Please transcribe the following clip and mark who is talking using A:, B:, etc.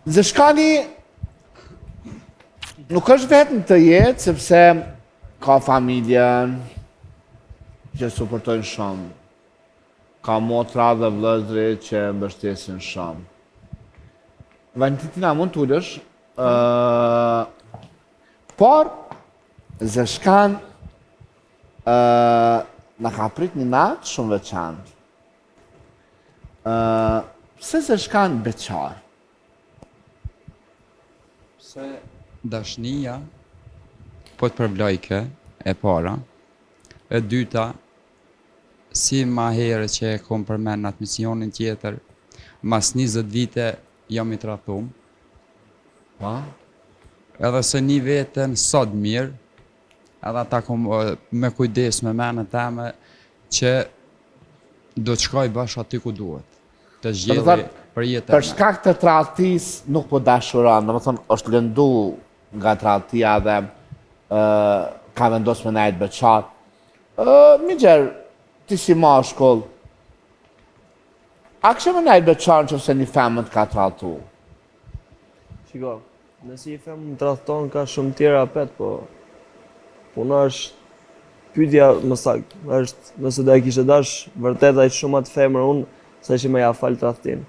A: Zeshkani nuk është vetëm në jetë, sepse ka familjen që suportojnë shumë. Ka motra dhe vëllezërit që e mbështesin shumë. Valentina mund të ulesh, ë por Zeshkan ë na ka prit një natë shumë veçantë. Ë pse Zeshkan beqar?
B: Pse dashnia po të përvlojke e para, e dyta si ma herët që e kom përmend në atë misionin tjetër, mas 20 vite jam i tradhtum.
A: Pa?
B: Edhe se një veten sot mirë, edhe ata kom me kujdes me menën teme që do të shkoj bash aty ku duhet. Të zgjedhi për jetën.
A: Për shkak të tradhtisë nuk po dashuron, domethënë është lëndu nga tradhtia dhe ë ka vendosur me nejt beqar. Ë Migjer, ti si mashkull, a kishe me nejt beqar në qoftë se një femër të ka tradhtu?
C: Shiko, nëse një femër më tradhton ka shumë tjera apet, po puna është pyetja më saktë, është nëse do e kishe dash vërtet aq shumë atë femër unë, sa që me ja fal tradhtin.